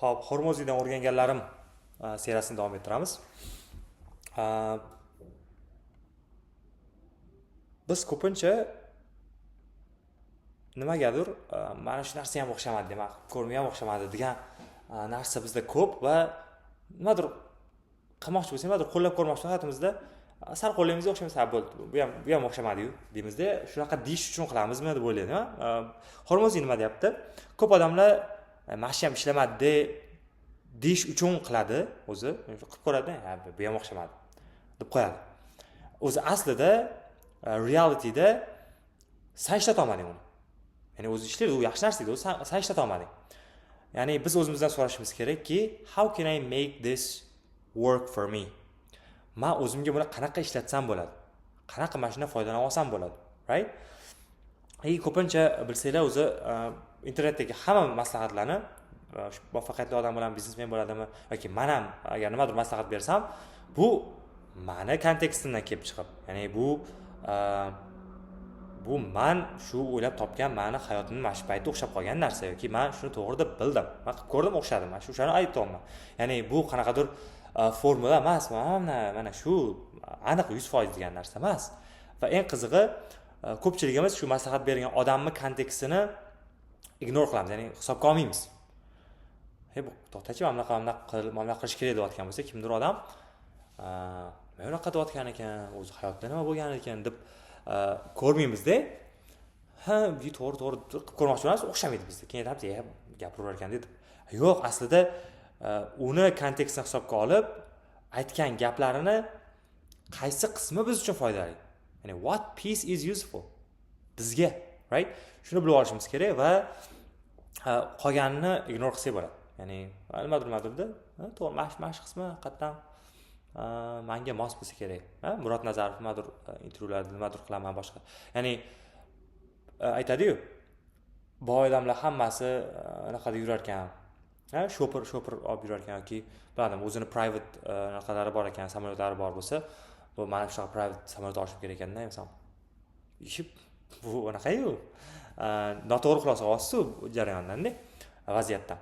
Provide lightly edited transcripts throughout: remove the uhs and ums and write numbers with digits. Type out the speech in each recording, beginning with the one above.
Xo'p, Xurmoziydan o'rganganlarim seriyasini davom ettiramiz. Biz ko'pincha nimagadir mana shu narsa ham o'xshamadi, demak, ko'rma ham o'xshamadi degan narsa bizda ko'p va nimadir qilmoqchi bo'lsak, nimadir qo'llab ko'rmoqchi hayotimizda sal qo'llaymiz, o'xshamasa, ha bo'ldi, bu ham o'xshamadi-yu deymizda, shunaqa deyish uchun qilamizmi deb o'ylayman. Xurmoziy nima deyapti? Ko'p odamlar mana shu ham ishlamadi deyish uchun qiladi, o'zi qilib ko'radi, ha bu ham o'xshamadi deb qo'yadi. O'zi aslida realityda san ishlata olmading uni. Ya'ni o'zi ishlaydi, u yaxshi narsa edi, o'zi san ishlata olmading. Ya'ni biz o'zimizdan so'rashimiz kerakki, how can I make this work for me? Man o'zimga buni qanaqa ishlatsam bo'ladi? Qanaqa mana shundan foydalana olsam bo'ladi? Right? И ko'pincha bilsanglar, o'zi internetdagi hamma maslahatlarni muvaffaqiyatli odam bo'ladimi, biznesmen bo'ladimi yoki man ham agar nimadir maslahat bersam, bu mani kontekstimdan kelib chiqib, ya'ni bu man shu o'ylab topgan, mani hayotimni mana shu paytda o'xshab qolgan narsa yoki man shuni to'g'ri deb bildim, man qilib ko'rdim, o'xshadi, man shu o'shani aytyapman. Ya'ni bu qanaqadir formula emas, mana shu aniq 100% degan narsa emas. Va eng qizig'i, ko'pchiligimiz shu maslahat bergan odamni kontekstini ignore qilamiz, ya'ni hisobga olmaymiz. Hey, bu to'xtachi, mana bunaqa, mana bunaqa qil, mana bunaqa qilish kerak deyotgan bo'lsa, kimdir odam nima unaqa deyotgan ekan, o'zi hayotda nima bo'lgan ekan deb ko'rmaymizda. Ha, bu to'g'ri, to'g'ri qilib ko'rmoqchi bo'lamiz, o'xshamaydi bizda. Keyin aytamiz, e, gapiraverar ekan deb. Yo'q, aslida uni kontekstini hisobga olib, aytgan gaplarini qaysi qismi biz uchun foydali? Ya'ni what piece is useful bizga, right? Shuni bilib olishimiz kerak va qolganini ignore qilsak bo'ladi. Ya'ni nimadir nimadirda, to'g'ri, mana shu qismi haqiqatdan manga mos bo'lsa kerak. Murod Nazarov nimadir intervyularda nimadir qilaman boshqa. Ya'ni aytadi-yu, boy odamlar hammasi anaqada yurar ekan. Ha, shopir olib yurar ekan yoki bilmadim, o'zini private anaqalari bor ekan, samolyotlari bor bo'lsa, bu mana shunaqa private samolyot olishim kerak ekanda, masalan. Bu anaqayu noto'g'ri xulosa olasiz bu jarayondan-da, vaziyatdan.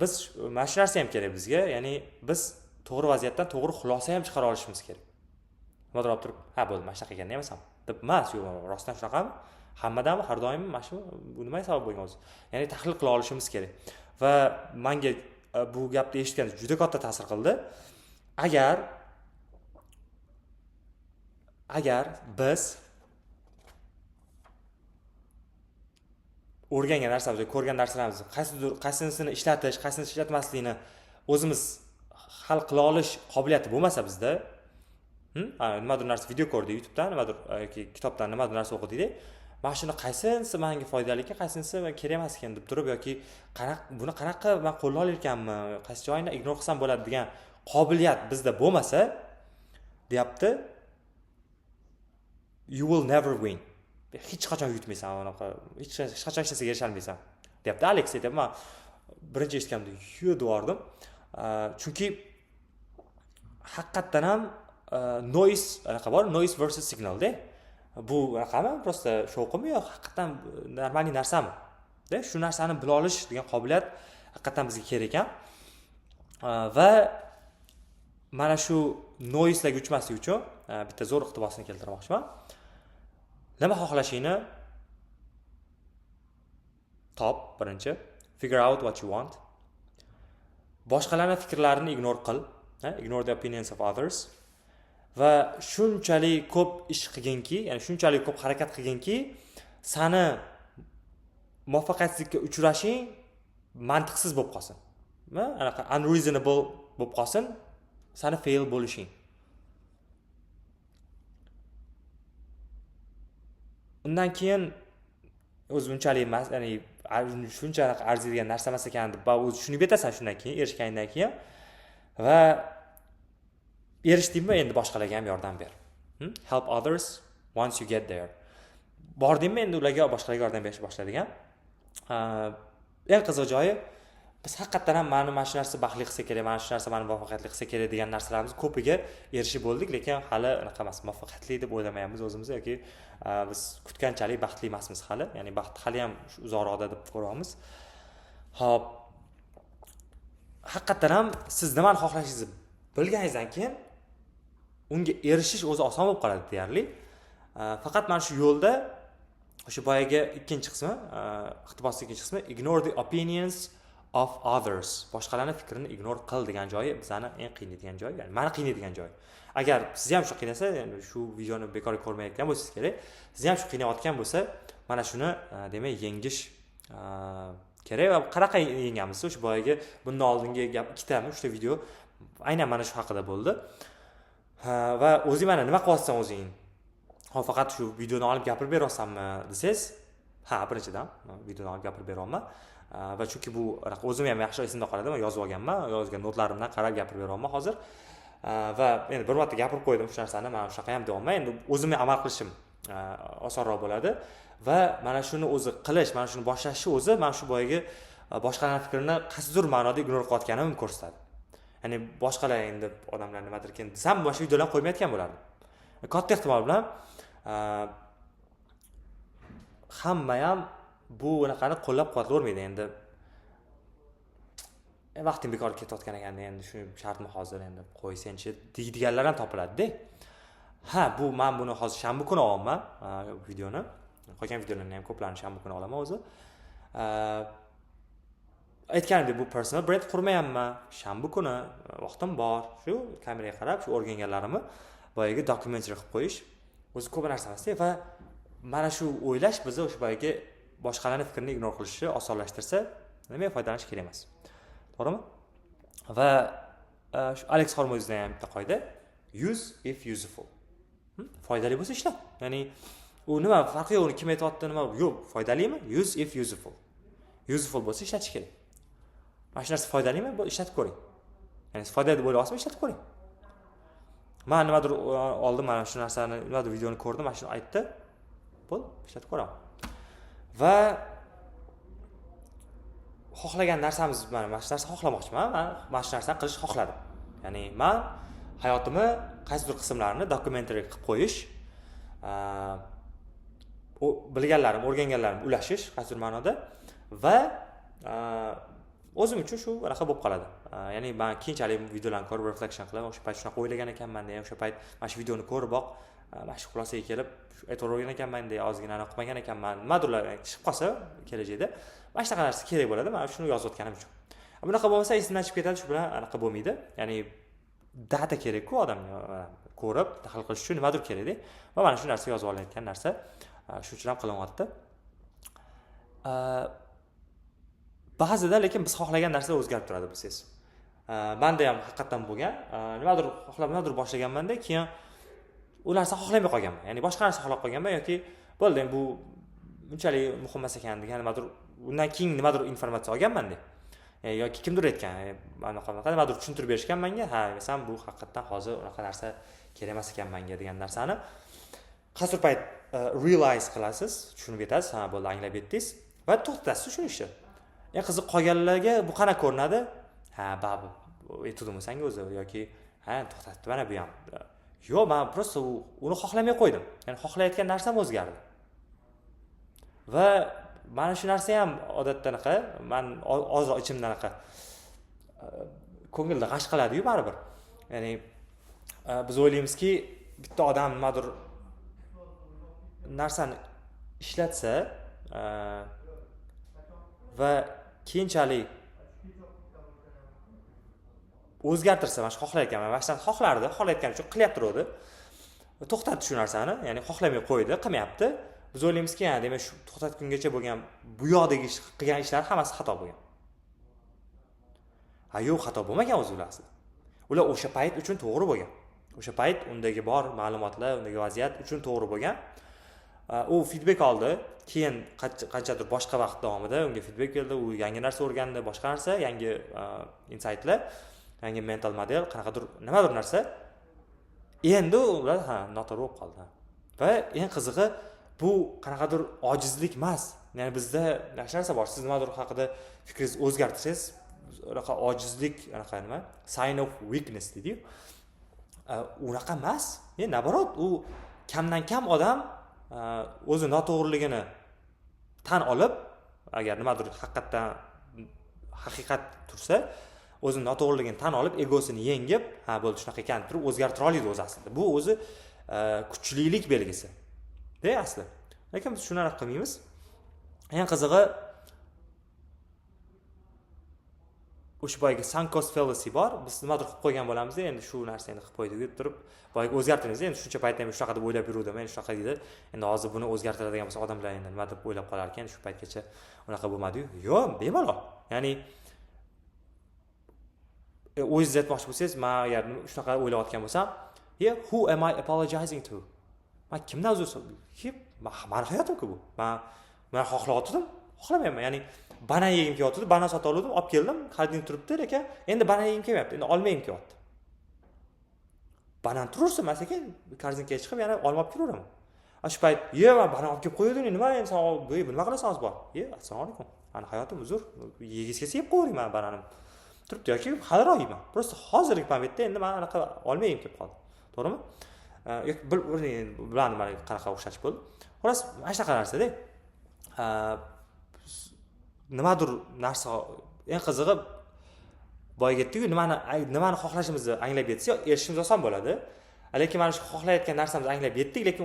Biz mana shu narsa ham kerak bizga, ya'ni biz to'g'ri vaziyatdan to'g'ri xulosa ham chiqara olishimiz kerak. Nimadir olib turib, ha bo'ldi, mana shunaqa ekanda masalan deb emas, yo'q, rostdan shunaqami? Hammadami, har doimmi mana shu, bu nimaga sabab bo'lgan o'zi? Ya'ni tahlil qila olishimiz kerak. Va menga bu gapni eshitganda juda katta ta'sir qildi. Agar biz o'rgangan narsamiz, ko'rgan narsalarimizni qaysidir qaysinisini ishlatish, qaysinisini ishlatmaslikni o'zimiz hal qila olish qobiliyati bo'lmasa bizda, nimadir narsa video ko'rdik YouTube'dan, nimadir yoki kitobdan nimadir narsa o'qidik, mana shuni qaysinisi menga foydali ekan, qaysinisi kerak emas ekan deb turib yoki qanaqa buni qanaqa man qo'llay olar ekanman, qaysi joyini ignore qilsam bo'ladi degan qobiliyat bizda bo'lmasa, deyapti, you will never win. Hech qachon yutmaysan, unaqa hech qachon hech narsaga erisha olmaysan, deyapti Alex aytyapti. Man birinchi eshitganimda yu deyordim. Chunki haqiqatdan ham noise anaqa bor, noise versus signalda. Bu anaqami, просто shovqinmi yo haqiqatdan нормальный narsami? Da shu narsani bila olish degan qobiliyat haqiqatdan bizga kerak ekan. Va mana shu noiselarga uchmaslik uchun bitta zo'r iqtibosni keltirmoqchiman. Nima xohlashingni top birinchi. Figure out what you want. Boshqalarning fikrlarini ignore qil. Ignore the opinions of others. Va shunchalik ko'p ish qilginki, ya'ni shunchalik ko'p harakat qilginki, sani muvaffaqiyatsizlikka uchrashing mantiqsiz bo'lib qolsin. Anaqa unreasonable bo'lib qolsin, sani fail bo'lishing. Undan keyin o'zi unchalik emas, ya'ni shuncha arziydigan narsa emas ekan deb o'zi tushunib yetasan shundan keyin, erishganingdan keyin. Va erishdingmi, endi boshqalarga ham yordam ber. Help others once you get there. Bordingmi, endi ularga, boshqalarga yordam berishni boshla degan. Eng qiziq joyi, biz haqiqatdan ham mana shu narsa baxtli qilsa kerak, mana shu narsa mani muvaffaqiyatli qilsa kerak degan narsalarimiz ko'piga erishib bo'ldik, lekin hali anaqa emas, muvaffaqiyatli deb o'ylamayapmiz o'zimizni yoki biz kutganchalik baxtli emasmiz hali, ya'ni baxt hali ham uzoqroqda deb ko'ryapmiz. Xo'p, Haqiqatdan ham siz nimani xohlashingizni bilganingizdan keyin unga erishish o'zi oson bo'lib qoladi deyarli. Faqat mana shu yo'lda o'sha boyagi ikkinchi qismi, iqtibosni ikkinchi qismi, "Ignore the opinions of others", boshqalarni fikrini ignore qil degan joyi bizani eng qiynaydigan joy, ya'ni mani qiynaydigan joy. Agar sizni ham shu qiynasa, ya'ni shu videoni bekorga ko'rmayotgan bo'lsangiz kerak, sizni ham shu qiynayotgan bo'lsa, mana shuni demak, yengish kerak. Va qanaqa yengamiz? O'sha boyagi bundan oldingi gap, ikkitami, uchta video aynan mana shu haqida bo'ldi. Va o'zing mana nima qilyapsan o'zing hop, faqat shu videoni olib gapirib beryapsanmi desangiz, ha, birinchidan, videoni olib gapirib beryapman va chunki bu o'zim ham yaxshi esimda qoladi, man yozib olganman, yozgan notlarimdan qarab gapirib beryapman hozir. Va endi bir marta gapirib qo'ydim shu narsani, man shunaqa ham deyapman, endi o'zimga amal qilishim osonroq bo'ladi. Va mana shuni o'zi qilish, mana shuni boshlashni o'zi mana shu boyagi boshqalarni fikrini qaysidir ma'noda ignore qilayotganimni ko'rsatadi. Ya'ni boshqalar endi odamlar nimadirkin desam, mana shu videolarni qo'ymayotgan bo'lardim katta ehtimol bilan. Hamma ham bu bunaqani qo'llab quvvatlayvermaydi. Endi vaqting bekor ketayotgan ekan, endi shu shartmi hozir, endi qo'ysenchi deydiganlar ham topiladida. Ha, bu man buni hozir shanba kuni olyapman videoni, qolgan videolarni ham ko'plarini shanba kuni olaman o'zi. Aytganimdek, bu personal brend qurmayapman. Shanba kuni vaqtim bor, shu kameraga qarab, shu o'rganganlarimni boyagi documentary qilib qo'yish o'zi ko'p narsa emasda. Va mana shu o'ylash bizni o'sha boyagi boshqalarni fikrini ignore qilishni osonlashtirsa, nimaga foydalanish kerak emas, to'g'rimi? Va shu Aleks Xormozida ham bitta qoida: "Use if useful". Foydali bo'lsa, ishlat. Ya'ni u nima, farqi yo'q uni kim aytyapti, nima yo'q, foydalimi? Use if useful. Useful bo'lsa, ishlatish kerak. Mana shu narsa foydalimi, ishlatib ko'ring. Ya'ni foydali deb o'ylayapsizmi, ishlatib ko'ring. Man nimadir oldim, mana shu narsani, nimadir videoni ko'rdim, mana shuni aytdi, bo'ldi, ishlatib ko'raman. Va xohlagan narsamiz, mana shu narsa xohlamoqchiman, man mana shu narsani qilishni xohladim. Ya'ni man hayotimni qaysidir qismlarini documentary qilib qo'yish, bilganlarim, o'rganganlarimni ulashish qaysidir ma'noda va o'zim uchun shu anaqa bo'lib qoladi. Ya'ni man keyinchalik videolarni ko'rib, reflection qilib, o'sha payt shunaqa o'ylagan ekanman degan, o'sha payt mana shu videoni ko'riboq mana shu xulosaga kelib aytavergan ekanman deya, ozgina anaqa qilmagan ekanman, nimadirlar chiqib qolsa kelajakda, mana shunaqa narsa kerak bo'ladi man shuni yozayotganim uchun. Bunaqa bo'lmasa, esimdan chiqib ketadi, shu bilan anaqa bo'lmaydi. Ya'ni data kerakku odamga, ko'rib tahlil qilish uchun nimadir kerakda. Va mana shu narsa, yozib olinayotgan narsa shuning uchun ham qilinyapti. Ba'zida lekin biz xohlagan narsalar o'zgarib turadi, bilsangiz. Manda ham haqiqatdan bo'lgan, nimadir xohlab, nimadir boshlaganmanda, keyin u narsani xohlamay qolganman, ya'ni boshqa narsa xohlab qolganman yoki bo'ldi, endi bu unchalik muhim emas ekan degan nimadir, undan keyin nimadir informatsiya olganmanda yoki kimdir aytgan, anaqa bunaqa nimadir tushuntirib berishgan manga. Ha, desam, bu haqiqatdan hozir unaqa narsa kerak emas ekan manga degan narsani qaysidir payt realize qilasiz, tushunib yetasiz. Ha, bo'ldi, anglab yetdingiz va to'xtatasiz shu ishni. Eng qiziq, qolganlarga bu qanaqa ko'rinadi? Ha, baribir aytuvdimi sanga o'zi yoki ha, to'xtatdi mana bu ham. Yo'q, man просто uni xohlamay qo'ydim, ya'ni xohlayotgan narsam o'zgardi. Va mana shu narsa ham odatda anaqa, man ozroq ichimda anaqa ko'ngilda g'ash qiladiyu baribir. Ya'ni biz o'ylaymizki, bitta odam nimadir narsani ishlatsa va keyinchalik o'zgartirsa, mana shu xohlayotgan, mana shu narsani xohlardi, xohlayotgani uchun qilyapti turuvdi, to'xtatdi shu narsani, ya'ni xohlamay qo'ydi, qilmayapti. Biz o'ylaymizki, demak, shu to'xtatgungacha bo'lgan bu yoqdagi ish, qilgan ishlari hammasi xato bo'lgan. Ha, yo'q, xato bo'lmagan o'zi ular aslida. Ular o'sha payt uchun to'g'ri bo'lgan, o'sha payt undagi bor ma'lumotlar, undagi vaziyat uchun to'g'ri bo'lgan. U feedback oldi keyin, qanchadir boshqa vaqt davomida unga feedback keldi, u yangi narsa o'rgandi, boshqa narsa, yangi insightlar, yangi mental model, qanaqadir nimadir narsa. Endi ular, ha, noto'g'ri bo'lib qoldi. Va eng qizig'i, bu qanaqadir ojizlik emas. Ya'ni bizda yaxshi narsa bor, siz nimadir haqida fikringizni o'zgartirsangiz, unaqa ojizlik, anaqa nima, sign of weakness deydiyu, unaqa emas. Наоборот, u kamdan kam odam o'zi noto'g'riligini tan olib, agar nimadir haqiqatdan haqiqat tursa, o'zini noto'g'riligini tan olib, egosini yengib, ha bo'ldi shunaqa ekan deb turib o'zgartira oladi o'zi aslida. Bu o'zi kuchlilik belgisi. De asli. Lekin biz shuni qilmaymiz. Eng qizig'i o'sha boyagi sunk cost fallacy bor. Biz nimadir qilib qo'ygan bo'lamiz, endi shu narsani qilib qo'ydik deb turib, boyagi o'zgartiramiz. Endi shuncha paytdan beri shunaqa deb o'ylab yuruvdim, endi shunaqa deydi. Endi hozir buni o'zgartiradigan bo'lsa odamlar endi nima deb o'ylab qolar ekan, shu paytgacha unaqa bo'lmadi-yu. Yo'q, bemalol. Ya'ni o'zingiz aytmoqchi bo'lsangiz, men agar shunaqa o'ylayotgan bo'lsam, yeah, who am I apologizing to? Men kimdan uzr so'rayman? Mani hayotim-ku bu. Men xohlayotgandim, xohlamayman. Ya'ni banan yegim kelyapti, banan sotib oldim, olib keldim, xaridin turibdi, lekin endi banan yegim kelmayapti, endi olma yegim kelyapti. Banan turursa, man sekin korzinkaga chiqib yana olma olib kelaveraman. Shu payt, "Ye, man banan olib kelib qo'ydim, nima endi sen nima qilasan hozir bor?" "Ye, assalomu alaykum. Mani hayotim uzr. Yegingiz kelsa yeb qo'yavering, mani bananim turibdi yoki haliroq yeyman. Просто hozirgi momentda endi man anaqa olma yegim kelib qoldi." To'g'rimi? Yoki bilaman mana qanaqa o'xshash bo'ldi. Xullas, mana shunaqa narsada. Nimadir narsa, eng qizig'i boyagi aytdiku, nimani xohlashimizni anglab yetsak, erishishimiz oson bo'ladi. Lekin mana shu xohlayotgan narsamizni anglab yetdik, lekin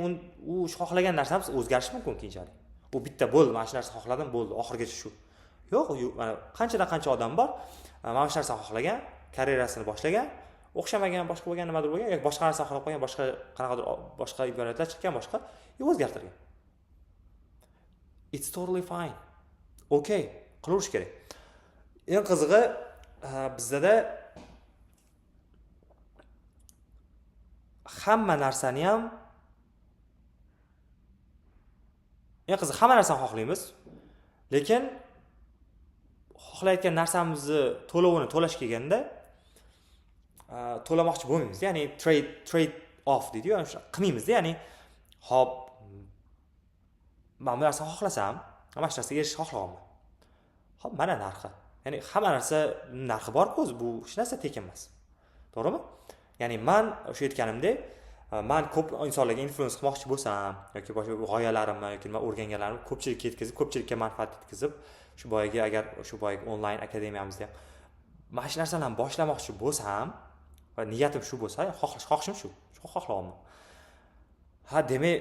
u xohlagan narsamiz o'zgarishi mumkin keyinchalik. U bitta bo'ldi, mana shu narsani xohladim, bo'ldi, oxirigacha shu. Yo'q, mana qanchadan qancha odam bor, mana shu narsani xohlagan, karyerasini boshlagan, o'xshamagan, boshqa bo'lgan, nimadir bo'lgan yoki boshqa narsani xohlab qo'ygan, boshqa qanaqadir boshqa imkoniyatlar chiqqan, boshqa, o'zgartirgan. It's totally fine. Okay, qilaverish kerak. Eng qizig'i bizdada hamma narsani ham, eng qizig'i hamma narsani xohlaymiz, lekin xohlayotgan narsamizni to'lovini to'lash kelganda to'lamoqchi bo'lmaymiz. Ya'ni trade off deydi-yu, o'sha qilmaymiz-da. Ya'ni hop, men bu narsani xohlasam, mana shu narsaga erishishni xohlayapman. Hop, mana narxi. Ya'ni hamma narsa narxi bor-ku o'zi, bu hech narsa tekin emas. To'g'rimi? Ya'ni man o'sha aytganimdek, man ko'p insonlarga influence qilmoqchi bo'lsam yoki boshqa g'oyalarimni yoki nima o'rganganlarimni ko'pchilikka yetkazib, ko'pchilikka manfaat yetkazib, shu boyagi agar shu boyagi onlayn akademiyamizda ham mana shu narsalarni boshlamoqchi bo'lsam va niyatim shu bo'lsa, xohlashim shu, shu xohlayapman. Ha, demak,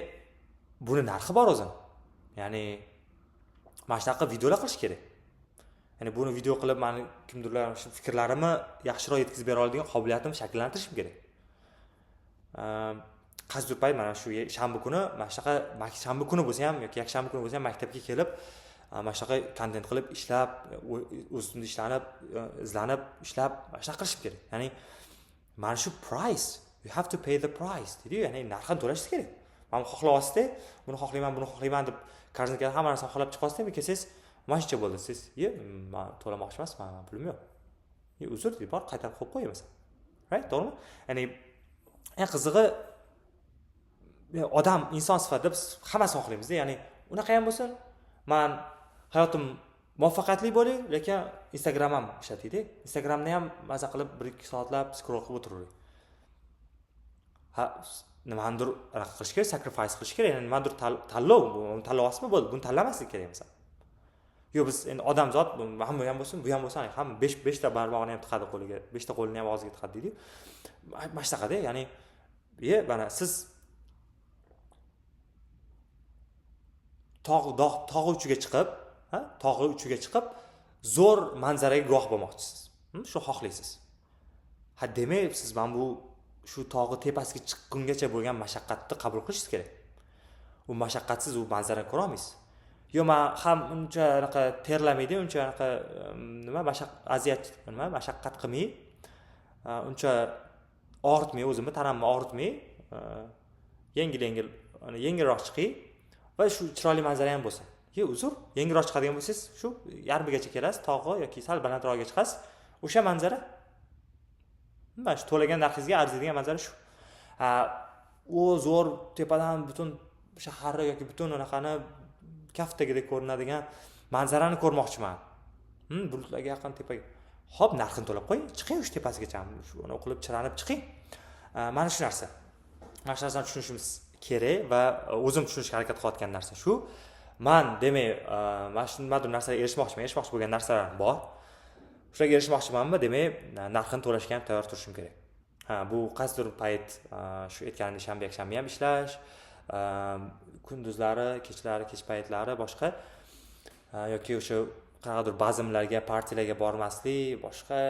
buni narxi bor o'zini. Ya'ni mana shunaqa videolar qilish kerak. Ya'ni buni video qilib mani kimdirlar shu fikrlarimni yaxshiroq yetkazib bera oladigan qobiliyatimni shakllantirishim kerak. Qaysidir payt mana shu shanba kuni mana shunaqa shanba kuni bo'lsa ham yoki yakshanba kuni bo'lsa ham maktabga kelib mana shunaqa kontent qilib ishlab, o'z ustimda ishlanib, izlanib, ishlab mana shunaqa qilishim kerak. Ya'ni mana shu price, you have to pay the price deydi-yu, ya'ni narxini to'lashingiz kerak. Mana xohlayapsiz-da, buni xohlayman, buni xohlayman deb korzinkada hamma narsani xohlab chiqyapsiz-da, kelsangiz mana shuncha bo'ldi, siz "Ye, man to'lamoqchi emasman, pulim yo'q." "Ye, uzr" deydi, bor qaytarib qo'yib qo'y masalan. Right, to'g'rimi? Ya'ni eng qizig'i odam, inson sifatida biz hammasini xohlaymiz-da, ya'ni unaqa ham bo'lsin, man hayotim muvaffaqiyatli bo'ling, lekin Instagram ham ishlataylik. Instagramni ham maza qilib 1-2 soatlab scroll qilib o'tiravering. Ha, nimanidir anaqa qilish kerak, sacrifice qilish kerak, ya'ni nimadir tanlov, tanlayapsizmi, bo'ldi, buni tanlamaslik kerak masalan. Yo'q, biz endi odamzod hamma ham bo'lsin, bu ham bo'lsin, hamma 5 ta barmog'ini ham tiqadi qo'liga, 5 ta qo'lini ham og'ziga tiqadi deydi-yu. Mana shunaqada, ya'ni mana siz tog' uchiga chiqib, ha, tog' uchiga chiqib zo'r manzaraga guvoh bo'lmoqchisiz. Shu xohlaysiz. Ha, demak, siz mana bu shu tog'i tepasiga chiqqungacha bo'lgan mashaqqatni qabul qilishingiz kerak. U mashaqqatsiz u manzarani ko'ra olmaysiz. Yo, man ham uncha anaqa terlamaydi, uncha anaqa nima aziyat, nima mashaqqat qilmay, uncha og'ritmay, o'zimni tanamni og'ritmay, yengil-yengil, yengilroq chiqay va shu chiroyli manzara ham bo'lsin. Ye, uzr, yengilroq chiqadigan bo'lsangiz, shu yarmigacha kelasiz tog'i yoki sal balandrog'iga chiqasiz, o'sha manzara mana shu to'lagan narxingizga arziydigan manzara shu. U zo'r tepadan butun shaharni yoki butun unaqani kaftdagidek ko'rinadigan manzarani ko'rmoqchiman. Bulutlarga yaqin tepaga. Xo'p, narxini to'lab qo'ying, chiqing o'sha tepasigacha, shu uni qilib chiranib chiqing. Mana shu narsa. Mana shu narsani tushunishimiz kerak va o'zim tushunishga harakat qilayotgan narsa shu. Man demak, mana shu nimadir narsaga erishmoqchiman, erishmoqchi bo'lgan narsalarim bor. Shularga erishmoqchimanmi, demak, narxini to'lashga ham tayyor turishim kerak. Ha, bu qaysidir payt shu aytganimdek shanba, yakshanba ham ishlash, kunduzlari, kechalari, kech paytlari boshqa yoki o'sha qanaqadir bazmlarga, partiyalarga bormaslik, boshqa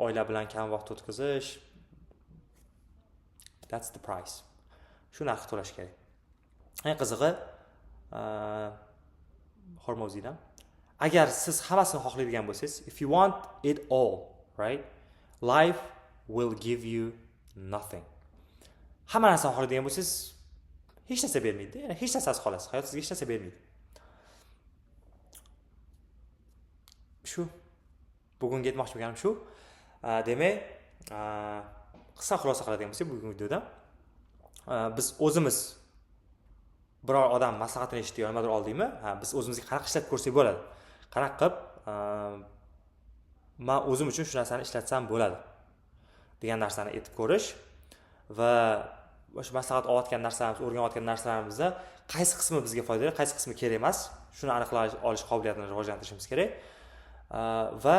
oila bilan kam vaqt o'tkazish. That's the price. Shu narxni to'lash kerak. Eng qizig'i, Hormoziydan, agar siz hammasini xohlaydigan bo'lsangiz, if you want it all, right, life will give you nothing. Hamma narsani xohlaydigan bo'lsangiz, hech narsa bermaydi, ya'ni hech narsasiz qolasiz, hayot sizga hech narsa bermaydi. Shu bugungi aytmoqchi bo'lganim shu. Demak, qisqa xulosa qiladigan bo'lsak, bugungi videoda biz o'zimiz biror odam maslahatini eshitdik yo nimadir oldikmi, ha, biz o'zimizga qanaqa ishlatib ko'rsak bo'ladi, qanaqa qilib man o'zim uchun shu narsani ishlatsam bo'ladi degan narsani aytib ko'rish va o'sha maslahat olayotgan narsalarimiz, o'rganayotgan narsalarimizni qaysi qismi bizga foydali, qaysi qismi kerak emas, shuni aniqlay olish qobiliyatini rivojlantirishimiz kerak. Va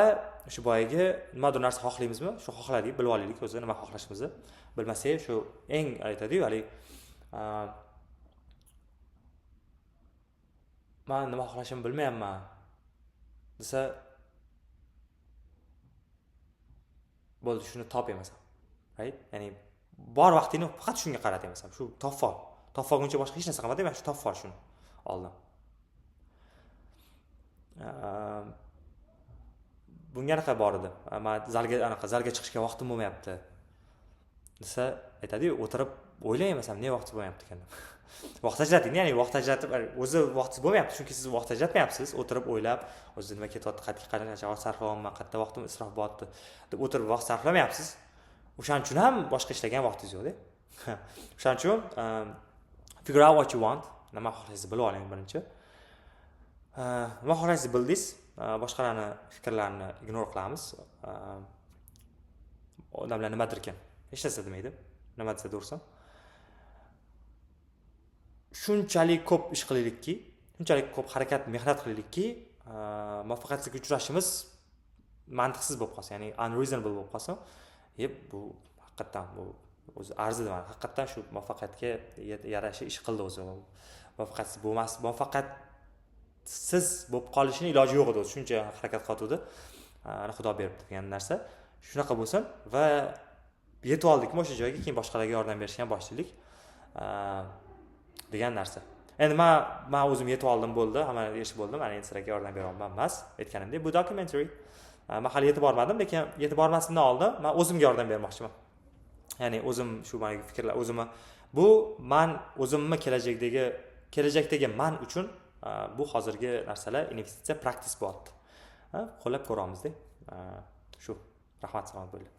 shu boyagi nimadir narsa xohlaymizmi, shu xohladik, bilib olaylik o'zi nima xohlashimizni. Bilmasak, shu eng aytadiyu haligi, man nima xohlashimni bilmayapman desa, bo'ldi, shuni top emasan, right? Ya'ni bor vaqtingni faqat shunga qarat emasan, shu topib ol, topib olguncha boshqa hech narsa qilma, demak shu topib ol shuni oldin. Bunga anaqa bor edi, man zalga anaqa zalga chiqishga vaqtim bo'lmayapti desa, aytadiyu, o'tirib o'ylang, masalan, ne vaqti bo'lmayapti ekan, vaqt ajrating, ya'ni vaqt ajratib, o'zi vaqtingiz bo'lmayapti, chunki siz vaqt ajratmayapsiz, o'tirib o'ylab, o'zi nima ketyapti, qayerga qancha vaqt sarflayapman, qayerda vaqtim isrof bo'lyapti deb o'tirib vaqt sarflamayapsiz. O'shaning uchun ham boshqa ishlagan vaqtingiz yo'qda. O'shaning uchun figure out what you want, nima xohlaysiz bilib oling birinchi. Nima xohlaysiz bildingiz, boshqalarni fikrlarini ignore qilamiz. Odamlar nimadirkan, hech narsa demaydi, nima desa to'g'risi. Shunchalik ko'p ish qilaylikki, shunchalik ko'p harakat, mehnat qilaylikki, muvaffaqiyatsizlikka uchrashimiz mantiqsiz bo'lib qolsin, ya'ni unreasonable bo'lib qolsin. Bu haqiqatdan bu o'zi arzidi, mana haqiqatdan shu muvaffaqiyatga yarasha ish qildi o'zi. Muvaffaqiyatsiz bo'lmas, muvaffaqiyatsiz bo'lib qolishini iloji yo'q edi o'zi, shuncha harakat qilyotgandi. Ana Xudo beribdi degan narsa. Shunaqa bo'lsin va yetib oldikmi o'sha joyga, keyin boshqalarga yordam berishga ham boshlaylik degan narsa. Endi man o'zim yetib oldim, bo'ldi, hamma erishib bo'ldim, ana endi sizlarga yordam bera olmam emas. Aytganimdek, bu documentary. Man hali yetib bormadim, lekin yetib bormasimdan oldin man o'zimga yordam bermoqchiman. Ya'ni o'zim shu mana fikrlar o'zimni, bu man o'zimni kelajakdagi man uchun bu hozirgi narsalar investitsiya practice bo'lyapti. Qo'llab ko'ramizda. Shu. Rahmat, salomat bo'linglar.